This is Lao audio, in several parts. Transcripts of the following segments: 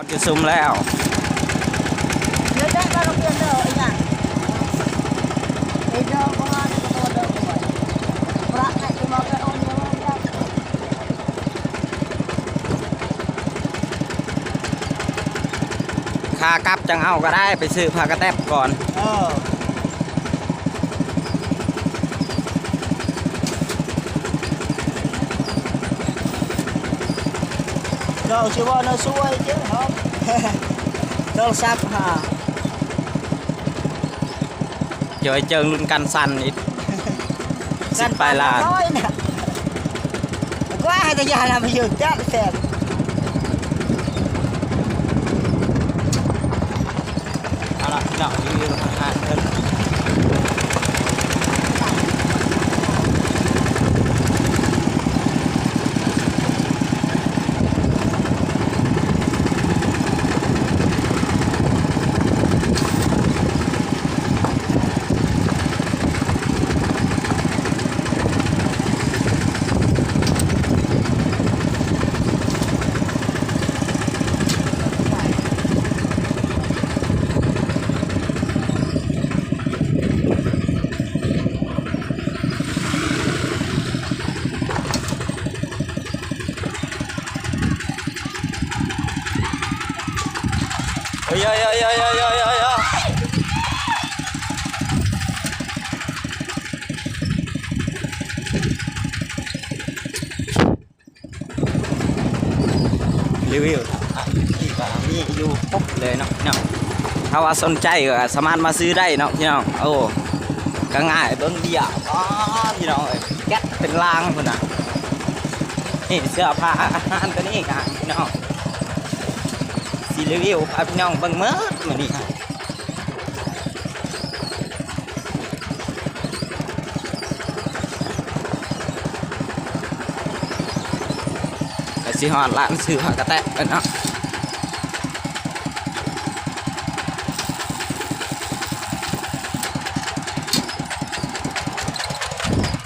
ຮອດຢູ່ຊຸມແລ້ວ. ຂາກັບຈັ່ງເອົາກໍໄດ້ ໄປຊື້ຜ້າກະແຕັບກ່ອນ. ເອີ ເຈົ້າຊິເວົ້າແນວຊ່ວຍເຈົ້າເນາະ ໂທລະສັບຫາ ຈອຍເຈີງລຸ້ນກັນສັ່ນອີກ ສິບປາຍລ້ານ. ກວ່າໃຫ້ຕາຍານຳໄປຢູ່ຈັກແສນ. ເອົາລະ ພີ່ນ້ອງ ຣີວິວອາຫານເພິ່ນ. ຣີວິວ ອ່າ ທີ່ວ່າມີຢູ່ຄົບເລີຍເນາະພີ່ນ້ອງ. ຖ້າວ່າສົນໃຈກໍສາມາດມາຊື້ໄດ້ເນາະພີ່ນ້ອງ. ໂອ້ ກໍງ່າຍ ເບິ່ງເບຍ ອໍ ພີ່ນ້ອງເອີຍ ແກັດເປັນລາງພຸ້ນນະ. ນີ້ເສື້ອຜ້າ ອາຫານກໍນີ້ກໍພີ່ນ້ອງ ຊິຣີວິວພາພີ່ນ້ອງເບິ່ງໝົດມື້ນີ້. ກໍຊິຮອດຮ້ານຊື້ຜ້າກະແຕະແລ້ວເນາະ.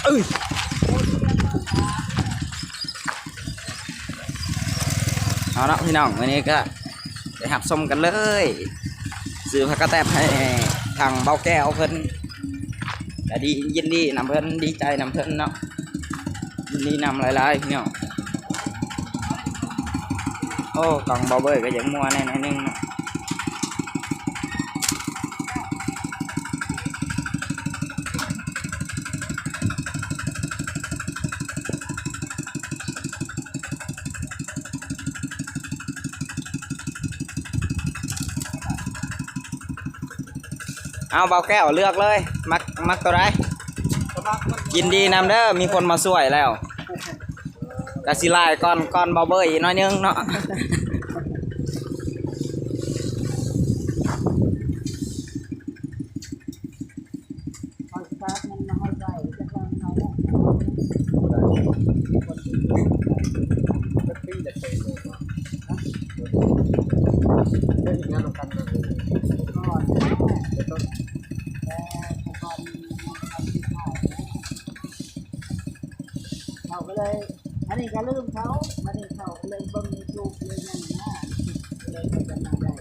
ເອີຍ ເອົາເນາະພີ່ນ້ອງ ມື້ນີ້ກໍ ໄປຮັບຊົມກັນເລີຍ ຊື້ຜ້າກະແຕະໃຫ້ທາງເບົາແກ້ວເພິ່ນ ກະດີ ຍິນດີນຳເພິ່ນ ດີໃຈນຳເພິ່ນເນາະ ຍິນດີນຳຫຼາຍໆ ພີ່ນ້ອງ. ໂອ້ ກ້ອງເບົາເບີຍກໍຍັງມົວແດ່ໜ້ອຍໜຶ່ງເນາະ. ເອົາ ເບົາແກ້ວເລືອກເລີຍ ມັກ ມັກໂຕໃດ? ຍິນດີນຳເດີ ມີຄົນມາຊ່ວຍແລ້ວ ກະຊິຫຼາຍກ່ອນ ກ່ອນເບົາເບີຍອີກໜ້ອຍໜຶ່ງເນາະ. ເຂົາກໍເລີຍ ອັນນີ້ກໍລືມເຂົາ ບັດນີ້ເຂົາກໍເລີຍເບິ່ງຢູທູບເລີຍຫຍັງນະ ກໍເລີຍເຂົ້າກັນມາໄດ້.